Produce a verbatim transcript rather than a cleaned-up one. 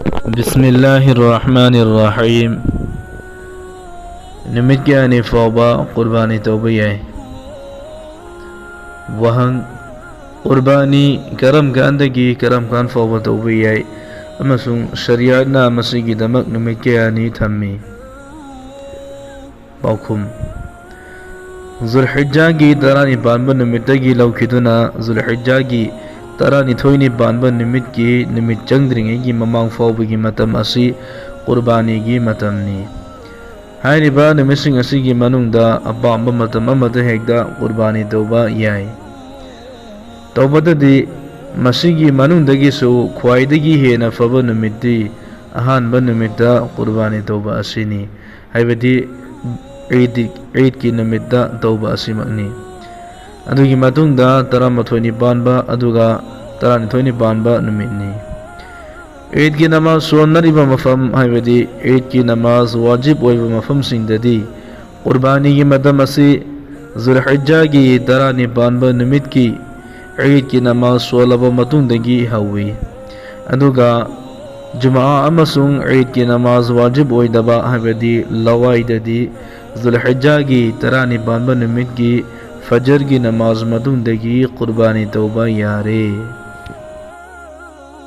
ꯕꯤꯁꯃꯤꯜꯂꯥꯍꯤꯔ ꯔꯍꯃꯥꯅꯤꯔ ꯔꯍꯤꯝ꯫ ꯅꯨꯃꯤꯠ ꯀꯌꯥꯅꯤ ꯐꯥꯎꯕ ꯀꯨꯔꯕꯥꯅꯤ ꯇꯧꯕ ꯌꯥꯏ? ꯋꯥꯍꯪ: ꯀꯨꯔꯕꯥꯅꯤ ꯀꯔꯝ ꯀꯥꯟꯗꯒꯤ ꯀꯔꯝ ꯀꯥꯟ ꯐꯥꯎꯕ ꯇꯧꯕ ꯌꯥꯏ ꯑꯃꯁꯨꯡ ꯁꯔꯤꯌꯠꯅ ꯃꯁꯤꯒꯤꯗꯃꯛ ꯅꯨꯃꯤꯠ ꯀꯌꯥꯅꯤ ꯊꯝꯃꯤ? ꯄꯥꯎꯈꯨꯝ: ꯖꯨꯜꯍꯤꯖꯥꯒꯤ ꯇꯔꯥꯅꯤꯄꯥꯟꯕ ꯅꯨꯃꯤꯠꯇꯒꯤ ꯂꯧꯈꯤꯗꯨꯅ ꯖꯨꯜꯍꯤꯖꯥꯒꯤ ꯇꯔꯥꯅꯤꯊꯣꯏꯅꯤ ꯄꯥꯟꯕ ꯅꯨꯃꯤꯠꯀꯤ ꯅꯨꯃꯤꯠ ꯆꯪꯗ꯭ꯔꯤꯉꯩꯒꯤ ꯃꯃꯥꯡ ꯐꯥꯎꯕꯒꯤ ꯃꯇꯝ ꯑꯁꯤ ꯀꯨꯔꯕꯥꯅꯤꯒꯤ ꯃꯇꯝꯅꯤ꯫ ꯍꯥꯏꯔꯤꯕ ꯅꯨꯃꯤꯠꯁꯤꯡ ꯑꯁꯤꯒꯤ ꯃꯅꯨꯡꯗ ꯑꯄꯥꯝꯕ ꯃꯇꯝ ꯑꯃꯗ ꯍꯦꯛꯇ ꯀꯨꯔꯕꯥꯅꯤ ꯇꯧꯕ ꯌꯥꯏ꯫ ꯇꯧꯕꯇꯗꯤ ꯃꯁꯤꯒꯤ ꯃꯅꯨꯡꯗꯒꯤꯁꯨ ꯈ꯭ꯋꯥꯏꯗꯒꯤ ꯍꯦꯟꯅ ꯐꯕ ꯅꯨꯃꯤꯠꯇꯤ ꯑꯍꯥꯟꯕ ꯅꯨꯃꯤꯠꯇ ꯀꯨꯔꯕꯥꯅꯤ ꯇꯧꯕ ꯑꯁꯤꯅꯤ, ꯍꯥꯏꯕꯗꯤ ꯏꯗ, ꯏꯗꯀꯤ ꯅꯨꯃꯤꯠꯇ ꯇꯧꯕ ꯑꯁꯤꯃꯛꯅꯤ꯫ ꯑꯗꯨꯒꯤ ꯃꯇꯨꯡꯗ ꯇꯔꯥꯃꯥꯊꯣꯏꯅꯤ ꯄꯥꯟꯕ, ꯑꯗꯨꯒ ꯇꯔꯥꯅꯤꯊꯣꯏꯅꯤ ꯄꯥꯟꯕ ꯅꯨꯃꯤꯠꯅꯤ꯫ ꯏꯗꯀꯤ ꯅꯃꯥꯖ ꯁꯣꯟꯅꯔꯤꯕ ꯃꯐꯝ, ꯍꯥꯏꯕꯗꯤ ꯏꯗꯀꯤ ꯅꯃꯥꯖ ꯋꯥꯖꯤꯕ ꯑꯣꯏꯕ ꯃꯐꯝꯁꯤꯡꯗꯗꯤ ꯀꯨꯔꯕꯥꯅꯤꯒꯤ ꯃꯇꯝ ꯑꯁꯤ ꯖꯨꯜꯍꯤꯖꯥꯒꯤ ꯇꯔꯥꯅꯤꯄꯥꯟꯕ ꯅꯨꯃꯤꯠꯀꯤ ꯏꯗꯀꯤ ꯅꯃꯥꯖ ꯁꯣꯜꯂꯕ ꯃꯇꯨꯡꯗꯒꯤ ꯍꯧꯏ꯫ ꯑꯗꯨꯒ ꯖꯨꯃꯥ ꯑꯃꯁꯨꯡ ꯏꯗꯀꯤ ꯅꯃꯥꯖ ꯋꯥꯖꯤꯕ ꯑꯣꯏꯗꯕ, ꯍꯥꯏꯕꯗꯤ ꯂꯋꯥꯏꯗꯗꯤ ꯖꯨꯜꯍꯤꯖꯥꯒꯤ ꯇꯔꯥꯅꯤꯄꯥꯟꯕ ꯅꯨꯃꯤꯠꯀꯤ ꯐꯖꯔꯒꯤ ꯅꯃꯥꯖ ꯃꯇꯨꯡꯗꯒꯤ ꯀꯨꯔꯕꯥꯅꯤ ꯇꯧꯕ ꯌꯥꯔꯦ꯫